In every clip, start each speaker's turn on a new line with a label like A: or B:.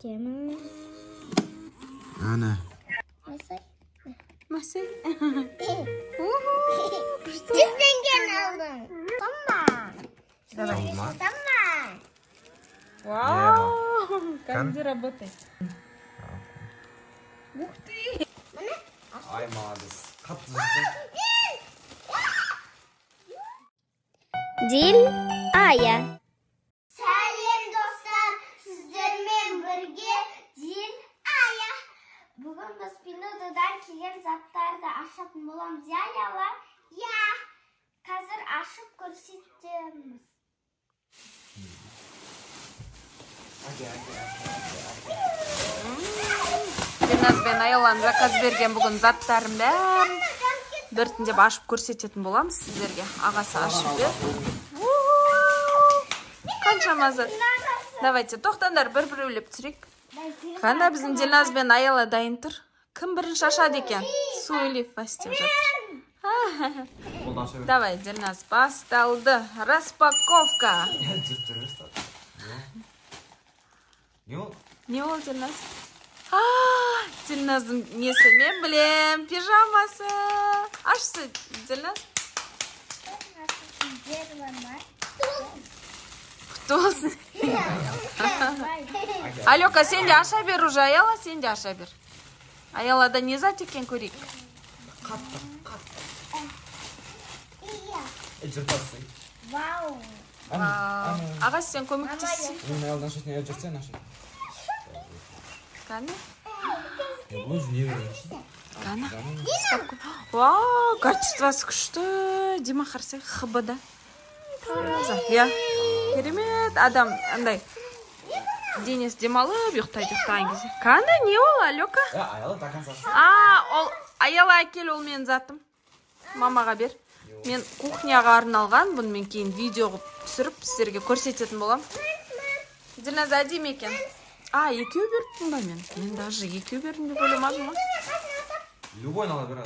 A: Көрсетеміз.
B: Ана.
C: Масай.
A: 100 теңгені алдым. Сомма.
C: Давай.
A: Сомма.
C: Вау, кәдімгідей работает. Ух ты.
B: Ай, молодец. Қатты жыртсаң.
A: Дил Ая. Сәлем, достар, сіздермен бірге Дил Ая. Бүгін біз Пиндуодуодан келген заттарды ашатын боламыз. Иә, Аяла? Иә. Қазір ашып көрсетеміз.
C: Дильназ бен Аяланың заказ берген бүгін заттарын бәрін біртіндеп ашып көрсететін боламыз сіздерге. Ағасы ашып бер. Қаншама зат. Давайте, тоқтаңдар, бір-біреулеп түсірейік. Қанда біздің Дильназ бен Аяла дайын тұр. Кім бірінші ашады екен? Сөйлеп бас деп жатыр. Давай, Дильназ, басталды. Распаковка.
B: Не ол?
C: Не ол, Дильназ? Дильназдың несі, мен білем, пижамасы. Ашсы, Дильназ. Құтты болсын. Алёка, сен де аша бер уже, Аяла, сен де аша бер. Аялада не зат екен көрейік.
B: Қатты, қатты. Жыртасың.
A: Вау.
C: Ағасы, сен көмектессің.
B: Мен Аялдан ашатын, жыртсаң ашатын.
C: Кәні?
B: Бұл өзі не берген?
C: Кәні? Вау, качествосы күшті. Дима, қарасай, хб-да. Таза, иә. Керемет, адам андай денесі демалып ұйықтайды ұйықтаған кезде. Кәні, не ол, Алёка?
B: Аяла до конца.
C: Ол Аяла әкел, ол менің затым. Мамаға бер. Мен кухняға арналған, бұны мен кейін видео қылып түсіріп сіздерге көрсететін боламын. Дильназ, әдемі екен. Екеу беріппін ба мен? Мен даже екеу бердім деп ойламадым ғой.
B: Любой ала бер.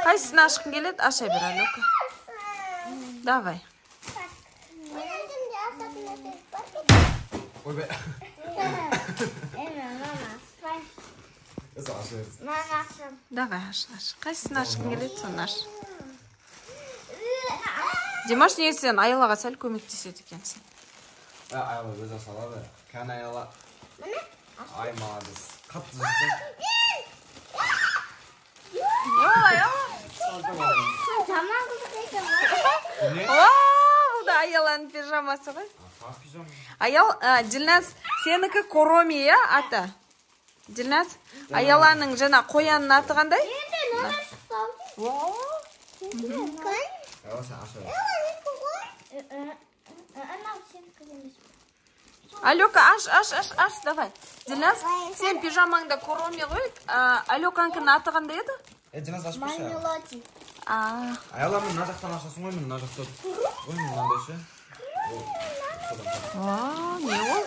C: Қайсысын ашқың келеді? Аша бер, Алёка. Давай.
B: Ойбай.
C: Давай, аш, аш. Қайсысын ашқың келеді, соны аш. Димаш, неге сен Аялаға сәл көмектеседі екенсің?
B: Аяла өзі аша алады. Кәні, Аяла. Ай, молодец. Қатты жыртсаң.
C: Не ол, Аяла?
A: Жаман қызық екен.
C: Вау, бұл да Аяланың пижамасы ғой. Аял, Дильназ, сенікі Короми, иә, аты? Дильназ, Аяланың жаңа қоянның аты қандай? Вау.
B: Аяла, сен аша бер.
C: Алёка, аш, аш, аш, аш, давай. Дильназ, сен пижамаңда Короми ғой. Алёканікінің аты қандай еді?
B: Дильназ, ашып берші. Аяла, мен мына жақтан ашасың ғой, мен мына жақта ғой, мен мынандай ше.
C: Вау, не ол?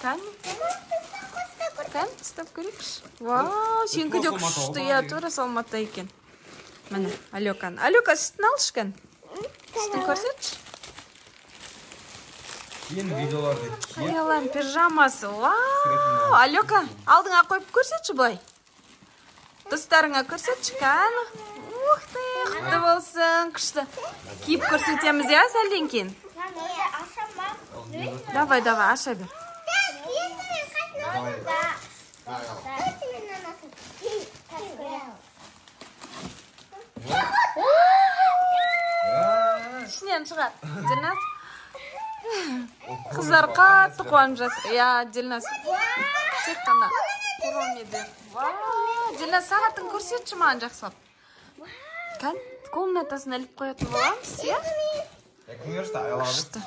C: Кән? Кән, ұстап көрейікші. Вау, сенікі де күшті, иә, тура сол мата екен. Міне, Алёканың. Алёка, сүтін алшы кән. Сүтін көрсетші.
B: Кейін видеоларды киіп.
C: Аяланың пижамасы. Вау, Алёка, алдыңа қойып көрсетші былай. Достарыңа көрсетші, кәні. Ух ты, құтты болсын, күшті. Киіп көрсетеміз, иә, сәлден кейін. Давай, давай, аша бер. Ішінен шығар. Дильназ. Қыздар қатты қуанып жатыр. Иә, Дильназ. Тек қана Куромиді. Вау, Дильназ, сағатын көрсетші маған жақсылап. Кән, комнатасына іліп қоятын боламыз, иә?
B: Кім көрші, Аяла?
C: Күшті.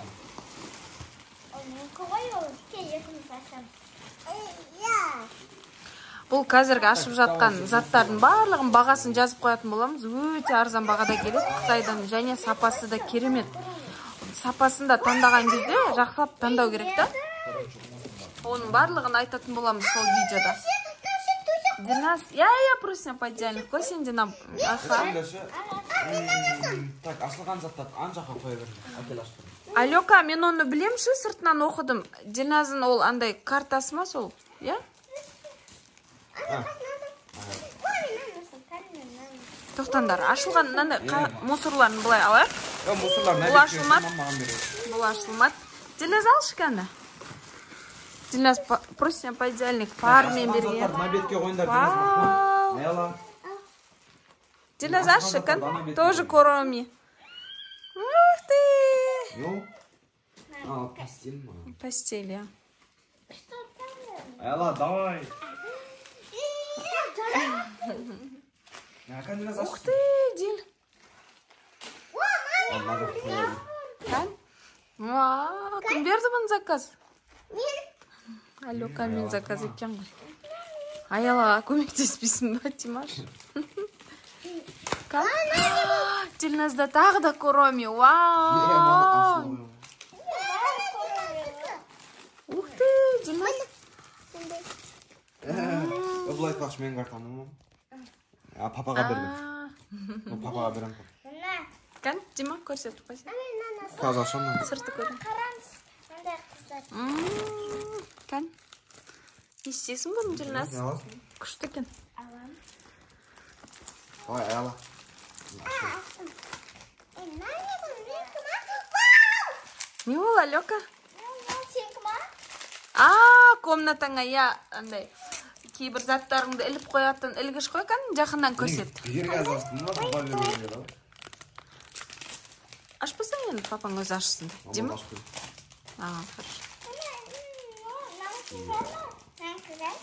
C: Бұл қазіргі ашып жатқан заттардың барлығын бағасын жазып қоятын боламыз. Өте арзан бағада келеді Қытайдан, және сапасы да керемет. Сапасын да таңдаған кезде жақсылап таңдау керек та. Оның барлығын айтатын боламыз сол видеода. Динас, я просто поддельник. Қой сен, Дина. Аха.
B: Так, ашылған заттарды ан жаққа қоя бер. Әкел ашып.
C: Алёка, мен оны білемші, сыртынан оқыдым. Дильназың ол андай картасы ма сол? Иә? Тоқтаңдар, ашылған мынандай мусорларын былай алайық. Бұл ашылмады. Бұл ашылмады. Дильназ алшы кәні. Дильназ просто понедельник пармен берген.
B: Мына бетке қойыңдар, Дильназ.
C: Дильназ ашшы кәні. Тоже Куроми. Ух ты!
B: Постель ма?
C: Постель, я.
B: Аяла, давай.
C: Ух ты, Диль. Кім берді бұны заказ?
A: Мен.
C: Алёка мен заказ еткен ғой. Аялаға көмектеспейсің ба, Димаш? Дильназда тағы да Куроми. Вау! Ух ты, Дильназ.
B: Бұл айтпақшы менің картам. Папаға бердім. Папаға берем.
C: Кән, Дима, көрсетіп қойсын.
B: Қазір ашамын.
C: Сырты көрін. Кән. Не істейсің бұны, Дильназ? Күшті екен.
A: Алам.
B: Ой, аяла.
C: Не ол, Алёка? Комнатаңа, я, андай кейбір заттарыңды іліп қоятын ілгіш қой кән, жақыннан көрсет. Ашпасаң енді папаң өзі ашсын. Дима? Хорошо.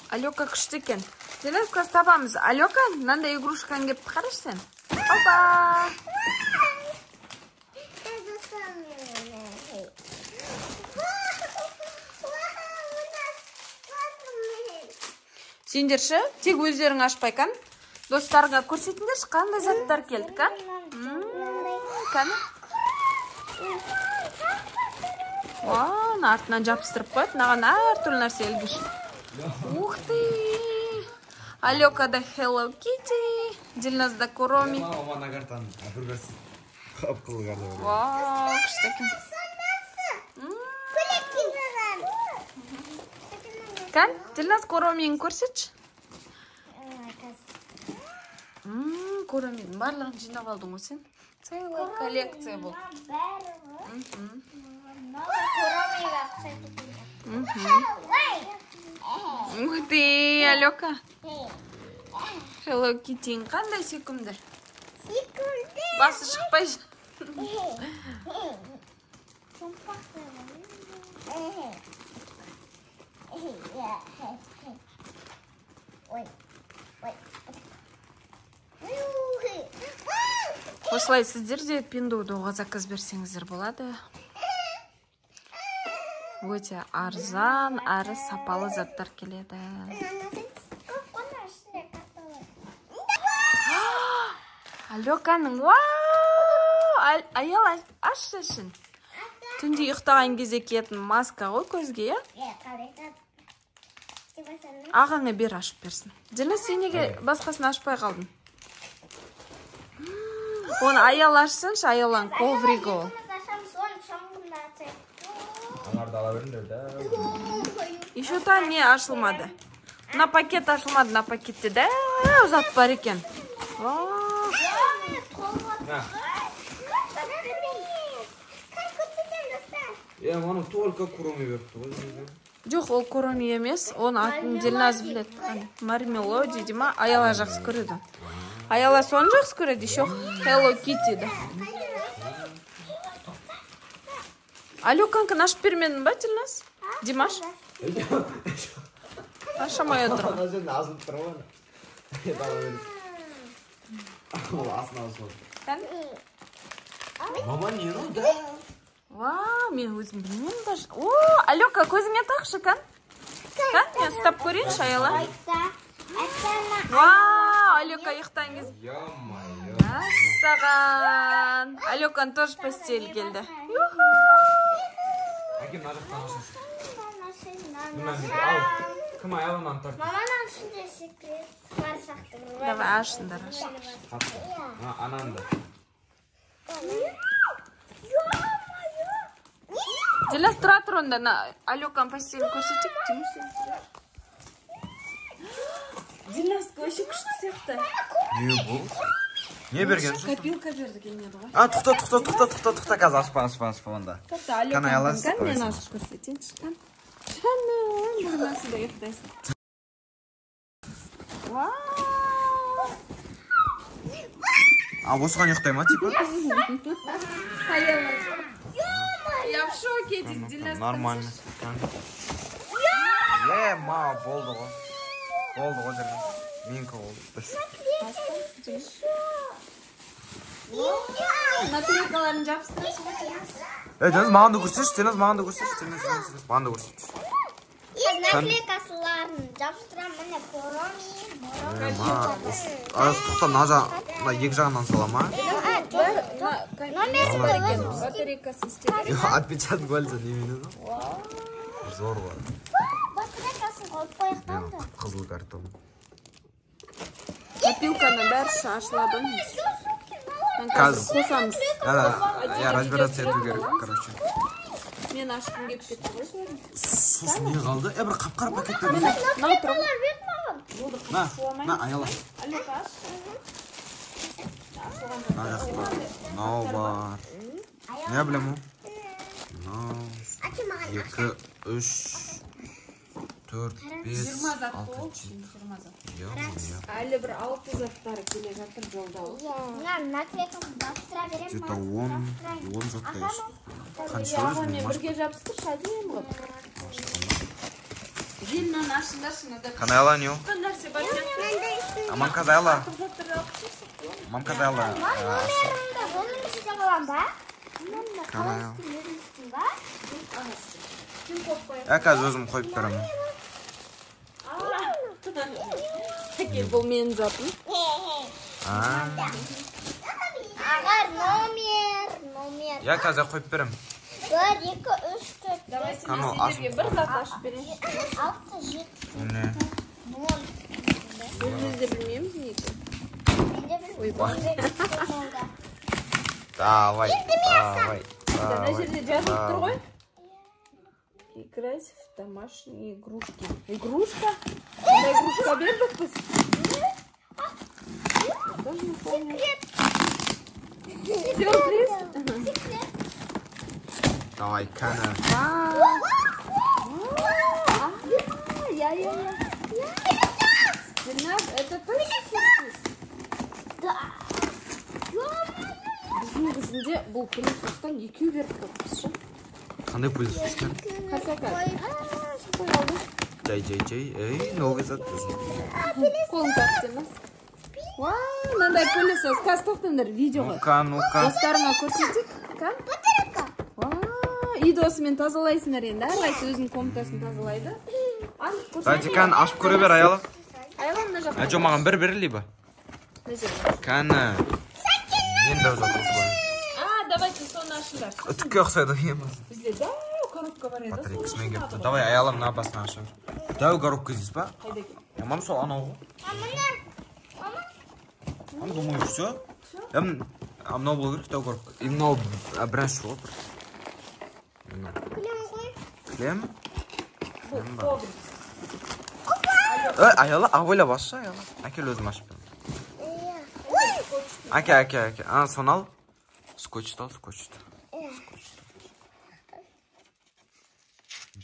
C: Алёка күшті екен. Дильназ, қазір табамыз. Алёка, мынандай игрушкаң келіпті, қарашы сен. Опа! Сендерші, тек өздерің ашпай кән. Достарға көрсетіңдерші, қандай заттар келді, кән? Кәні? Уа, артынан жабыстырып қояды. Мынаған әртүрлі нәрсе ілгіш. Ух ты! Алёкада Hello Kitty, Дильназда Куроми. Вау, күшті екен. Кән, Дильназ, Куромиін көрсетші. Куромидің барлығын жинап алдың ғой сен. Целая коллекция болды. Ух ты, Алёка. Hello Kitty қандай сүйкімді. Басы шықпай. Осылай сіздер де Пиндуодуоға заказ берсеңіздер болады. Өте арзан, әрі сапалы заттар келеді. Алёканың, вау! Аял, ашшы ішін. Түнде ұйықтаған кезде киетін маска ғой көзге, иә? Ағаңа бер, ашып берсін. Дильназ, сен неге басқасын ашпай қалдың? Оны Аял ашсыншы, Аяланың ковригі ол. Еще та не ашылмады. Мына пакет ашылмады, мына пакетте дәу зат бар екен.
B: Оны только Куроми беріпті ғой.
C: Жоқ, ол Куроми емес, оның атын Дильназ біледі. Мармелоди дей ма? Аяла жақсы көреді. Аяла соны жақсы көреді, еще Hello Kitty'ді. Алёканкін ашып бермедің ба, Дильназ? Димаш? Ашамай отыр.
B: Мама, не ну да.
C: Вау, мен өзім білмеймін даже. О, Алёка, көзіңе тақшы, кән? Кән, мен ұстап көрейінші, Аяла. Вау, Алёка ұйықтаған кезде.
B: Ё-моё.
C: Мәссаған. Алёканың тоже постель келді. Юху!
B: Әкем, мына жақтан ашасың. Ал, кім Аяладан тарт?
A: Маманың ішінде секрет бар сияқты.
C: Давай, ашыңдар, ашыңдар.
B: Ананды.
C: Дильназ, тұра тұр онда, Алеканың постелін көрсетейік. Дильназ вообще күшті сияқты.
B: Не бұл? Не берген?
C: Копилка берді келмеді ғой.
B: А, тоқта, тоқта, тоқта, тоқта, тоқта, қазір ашпа, ашпа, ашпа онда.
C: Тоқта, Алеканың мен ашып көрсетейінші. Жаным, бүгін осында ұйықтайсың. Вау!
B: А, осыған ұйықтай ма, типа?
C: Я в шоке, Дильназ.
B: Нормально. Е, ма, болды ғой. Болды ғой, Дильназ. Менікі болды.
C: Наклейкаларын жабыстырасың ғой, Дильназ.
B: Е, Дильназ, маған да көрсетші, Дильназ, маған да көрсетші, Дильназ, маған да көрсетші.
A: Наклейкаларын жабыстырамын, міне, Куроми.
B: Тоқта, мына екі жағынан сала ма?
C: Батарейкасы істеді.
B: Отпечаток пальца немене? Зор ғой.
A: Батарейкасын қойып қояқтан да.
B: Қызыл картон.
C: Копилканың бәрі ашылады. Қазір қосамыз.
B: Я разбираться ету керек, короче.
C: Мен ашқым келіп кетті ғой.
B: Сосын не қалды? Бір қап-қара пакет бар.
C: Мынау тұр.
B: На, на, Аяла.
C: Алека, аш.
B: Мына жақта мынау бар. Не білемін? Мынау 2, 3, 4, 5, 6, 7.
C: Әлі бір 6 заттары келе жатыр жолда.
A: Мына наклейкасын жабыстыра беремін.
B: Где-то 10 заттай. Қанша өзім?
C: Бірге жабыстыршы, әдемі қылып. Дильнаны ашыңдаршы, мынада.
B: Қандай ала, не ол?
C: Нәрсе бар екен.
B: Мамка аяла. Мамка аяла.
A: Номерімді өзім істеп аламын ба?
B: Қандай?
C: Кім қойып қояды?
B: Қазір өзім қойып беремін.
C: Әке, бұл менің затым.
A: Ағар, номер, номер.
B: Я қазір қойып беремін.
A: 1, 2, 3, 4.
C: Давайте мен сендерге бір зат ашып берейін.
A: 6, 7,
B: Не?
A: 10.
C: Өзіміз де білмейміз не екен.
B: Давай, давай.
C: Мына жерде жазылып тұр ғой. Играть в домашние игрушки. Игрушка? Қандай игрушка бердік біз? Тоже не помню. Сюрприз?
B: Давай, кәні.
C: Я. Дильназ, это точно сюрприз?
A: Да.
C: Біздің кезінде бұл пылесостан екеу беріп тұрыппыз ше.
B: Қандай пылесостан?
C: Қасака.
B: Жай, жай, жай. Ей, новый зат біздің.
C: Қолын тартып. Вау, мынандай пылесос. Қазір тоқтаңдар, видеоға.
B: Ну-ка, ну-ка.
C: Достарыңа көрсетейік.
A: Батарейка.
C: Вау, үйді осымен тазалайсыңдар енді. Әрқайсысы өзінің комнатасын тазалайды.
B: Давайте, кәні, ашып көре бер, Аяла.
C: Аяла, мына жақта.
B: Жоқ, маған бір бер, либо. Кәні. Мен дәу зат осылай.
C: Давайте соны ашыңдар.
B: Түкке ұқсайды, еміз.
C: Бізде дәу коробка бар еді.
B: Батарейкасымен келіпті. Давай, Аяла, мына басын ашып. Дәу коробка дейсіз ба?
C: Қайда екен?
B: Мам, сол анау ғой.
A: Мына.
B: Думаю, все. А мынау болу керек, дәу коробка. И мынау бірінші ғой бір.
A: Кілем ғой.
B: Кілем?
C: Бұл коврик.
B: Аяла, абайлап ашшы, Аяла. Әкел, өзім ашып беремін. Әке, әке, әке. А, соны ал. Скотчты ал, скотчты.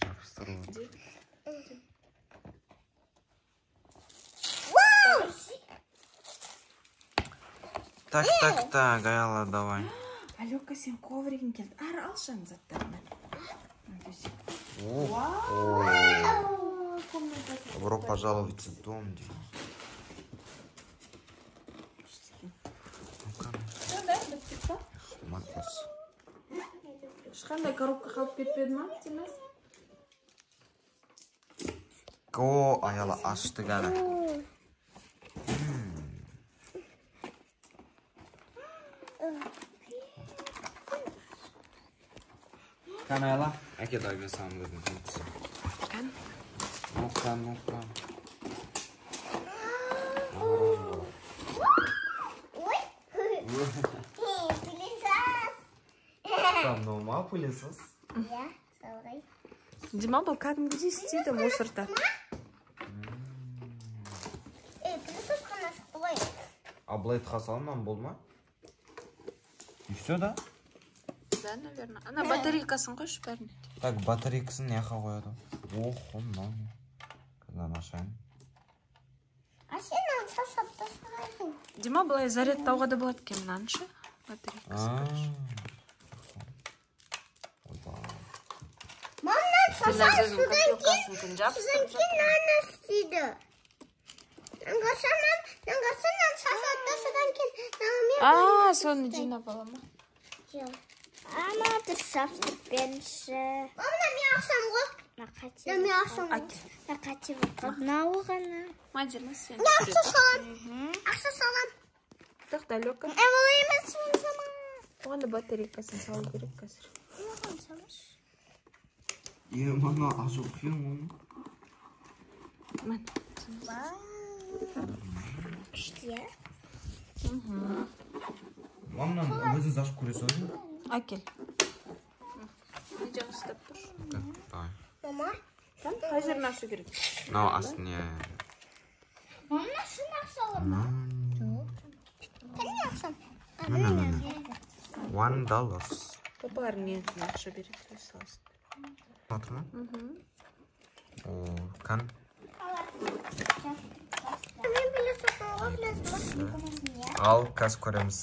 B: Жабыстырылады. Так, так, так, Аяла, давай.
C: Алёка, сен ковригің келді. Ары алшы ана заттарыңды.
B: Добро пожаловать в дом, дейді. Матрас.
C: Ешқандай коробка қалып кетпеді ма, Дильназ?
B: О, Аяла ашты ғана. Кән, Аяла. Әке, давай мен саған өзім көмектесемін.
C: Кән.
B: Ну-ка, ну-ка.
A: Ой. Пылесос.
B: Мынау ма пылесос?
A: Иә, солай.
C: Дима, бұл кәдімгідей істейді мусорда.
A: Пылесос қана шықты ғой.
B: А былай тыға саламын, болды ма? И все, да?
C: Да, наверное. Ана батарейкасын қойшы бәріне.
B: Так, батарейкасын мына жаққа қояды. Охо, мынау не? Мынаны ашайын.
A: А сен мынаны шашып тастайсың.
C: Дима, былай зарядтауға да болады екен мынаны ше. Батарейкасы, короче.
B: Ойбай.
A: Мам, мынаны шашам, содан кейін
C: Содан
A: содан кейін мынаны істейді. Мынаны қараса, мам, мынаны қараса, мынаны шашады да, содан кейін мынаны мен
C: А, соны жинап ала ма?
A: Жоқ. Ама дұрыс жабыстырып беріңізші. Мам, мына мен ақшам ғой. Мына қате. Мына мен ақшам ғой. Мына қате болып қалды. Мынау ғана.
C: Мадина, сен.
A: Мен ақша салам. Ақша салам.
C: Тоқта, Алёка.
A: Олай емес, мен салам.
C: Оған да батарейкасын салу керек қазір.
A: Оған салшы.
B: Е, мына ашу қиын ғой.
C: Міне.
A: Күшті, иә?
B: Мам, мынаны өзіңіз ашып көре салыңыз.
C: Әкел. Видеоны ұстап тұршы.
B: Так, давай.
A: Мама.
C: Қай жерін ашу керек?
B: Мынау астын, иә.
A: Мама, мына шын ақша бар ма? Жоқ. Қане ақшам?
B: Міне, міне. $1.
C: Папаларың несін ақша береді, өз саласың.
B: Жатыр ма? О, кән.
A: Мен пылесосым ғой, пылесос.
B: Ал, қазір көреміз.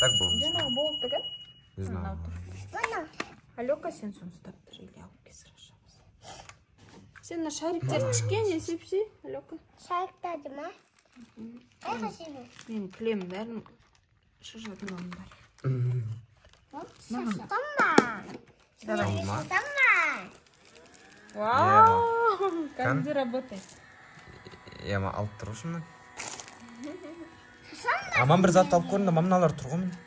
B: Так, бұл.
C: Жаңағы болып тұр,
B: Не знаю.
A: Мына.
C: Алёка, сен соны ұстап тұр, или алып кел ашамыз. Сен мына шариктерді кішкене сепсе, Алёка.
A: Шариктарды ма? Қайда себу?
C: Мен кілем бәрін шашатын оның бәрі.
A: Шашсам ба?
C: Давай.
A: Шашсам ба?
C: Вау, кәдімгідей работает.
B: Иә, ма алып тұршы мына.
A: Шашсам ба?
B: Аман бір затты алып көріңдер, мам, мыналар тұр ғой міне.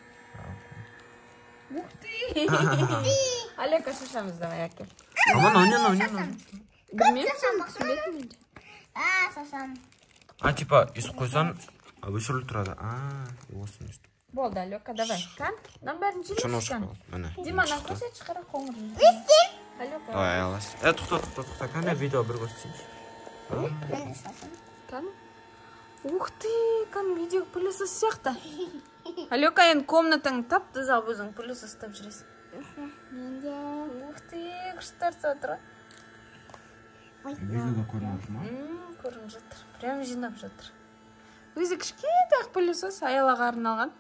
C: Ух ты! Алёка, шашамыз, давай, әкел.
B: Аман, ойнан, ойнан.
C: Білмеймін,
A: шашам,
C: түсінбедім мен де.
A: А, шашам.
B: А, типа, өйстіп қойсаң, өшіріліп тұрады. А, осыны өйстіп.
C: Болды, Алёка, давай. Кән, мынаның бәрін
B: Шыны
C: жинап
B: қалды. Міне.
C: Дима, мынаны көрсетші, қара қоңыр. Алёка.
B: Давай, алас. Е, тоқта, тоқта, тоқта. Кәне видео бір көрсетейінші.
A: Мен де шашам.
C: Кән. Ух ты, кән видео пылесос сияқты. Алёка, енді комнатаңды тап-таза алып өзің пылесос ұстап жүресің.
A: Мен де.
C: Ух ты, күшті тартып жатыр ғой.
B: Видеода көрініп жатыр ма?
C: Көрініп жатыр. Прям жинап жатыр. Өзі кішкентай ақ пылесос, аялаға арналған.